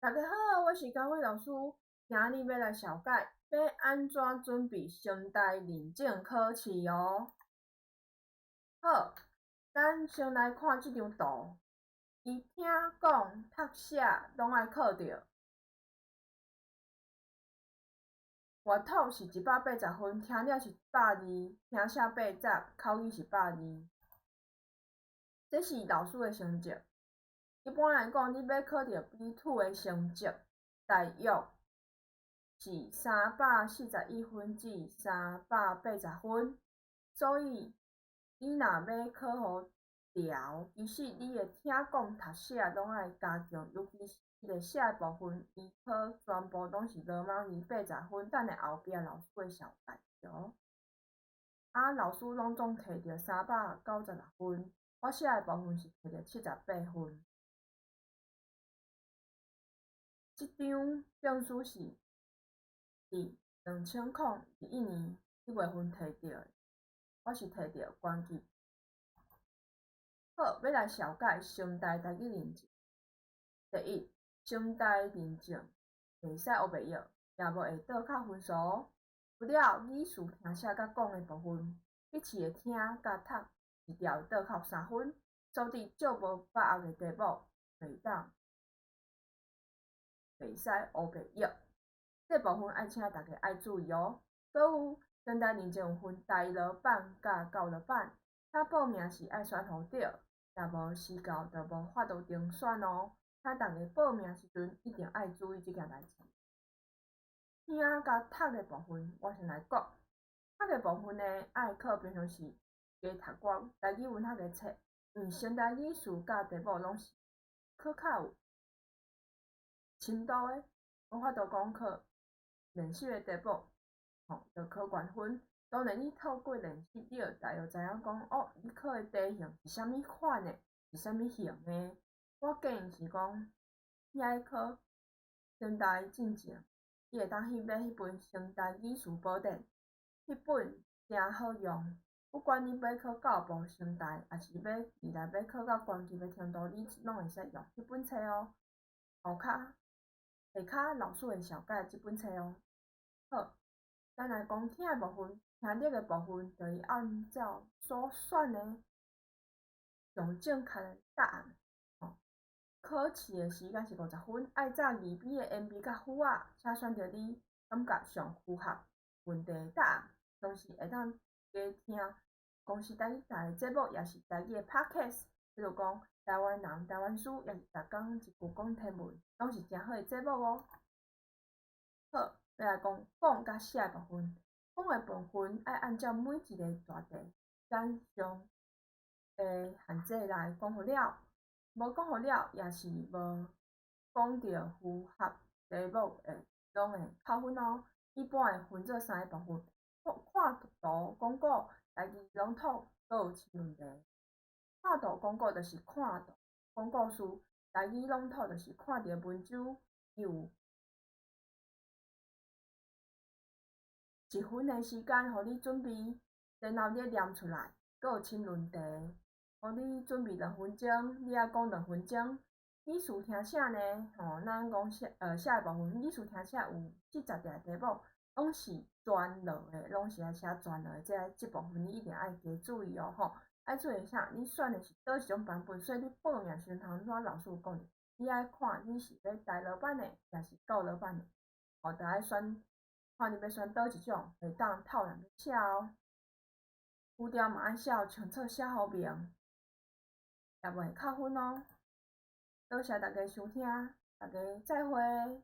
大家好，我是嘉慧老師，今日欲來紹介欲按怎準備成大認證考試哦。好，咱先來看這張圖，伊聽講讀寫攏愛考著。閱讀是180分，聽了是120，聽寫80，口語是120。這是老師的成績。一般來講，你欲考著 B2 的成績，大約是341分至380分。所以，你若欲考予牢，其實你的聽講、讀寫攏愛加強，尤其是這个寫的部分，伊考全部攏是羅馬字八十分。等下後壁老師會紹介哦。啊，老師攏總摕著396分，我寫的部分是摕著78分。這張證書是佇2021年1月份摕著的，我是摕著高級。好，欲來紹介成大台語認證。第一，成大認證袂使烏白譯，也無會倒扣分數。除了語詞聽寫佮講的部分，筆試的聽佮讀一條會倒扣3分，所以少無把握的題目袂當。袂使烏白譯，這部分愛請大家愛注意哦。閣有成大認證有分台羅版佮教羅版，請報名時愛選予著，若無時到就無法度重選哦。請大家報名時陣一定愛注意這件代誌。聽佮讀的部分，我先來講。讀的部分呢，愛靠平常時加讀寡台語文學的冊，因為成大語詞佮題目攏是考較有深度的，無法度講考練習的題目，吼，就考懸分。當然，你透過練習，你就大約知影講，哦，你考的題型是啥物款的，是啥物型的。我建議是講，你愛考成大進前，你會當去買彼本《成大語詞寶典》，彼本誠好用。不管你欲考教育部成大，抑是欲未來欲考到懸級的程度，你攏會使用彼本冊哦。後跤下跤老師會紹介這本冊哦。好，咱來講聽的部分，聽力的部分，就會按照所選的上正確的答案。吼，考試的時間是50分，愛早預備的鉛筆佮筆仔，請選著你感覺上符合問題的答案。同時會當加聽公視台語台的節目，抑是台語的 Podcast，比如講台灣人、台灣事，抑是逐工一句講天文，攏是誠好的節目哦。好，欲來講講佮寫的部分。講的部分愛按照每一个大題間上的限制來講予了，無講予了，抑是無講著符合題目的，攏會扣分哦。一般會分做三个部分：看圖講古、台語朗讀，閣有申論題。看圖講古就是看圖講故事，台語朗讀就是看著文章，伊有1分的時間，予你準備，然後你念出來，閣有申論題，予你準備2分鐘，你愛講兩分鐘。語詞聽寫呢，吼，咱講寫寫的部分，語詞聽寫有40條題目，攏是全落的，攏是愛寫全落的，這這部分你一定愛加注意哦，吼。愛注意啥？你選的是佗一種版本，所以你報名時陣，頭拄仔老師有講著，你愛看你是欲台羅版的，抑是教羅版的，吼，著愛選，看你欲選佗一種，會當透人欲寫哦。語調嘛愛寫清楚，寫予明，也袂扣分哦。多謝大家收聽，大家再會。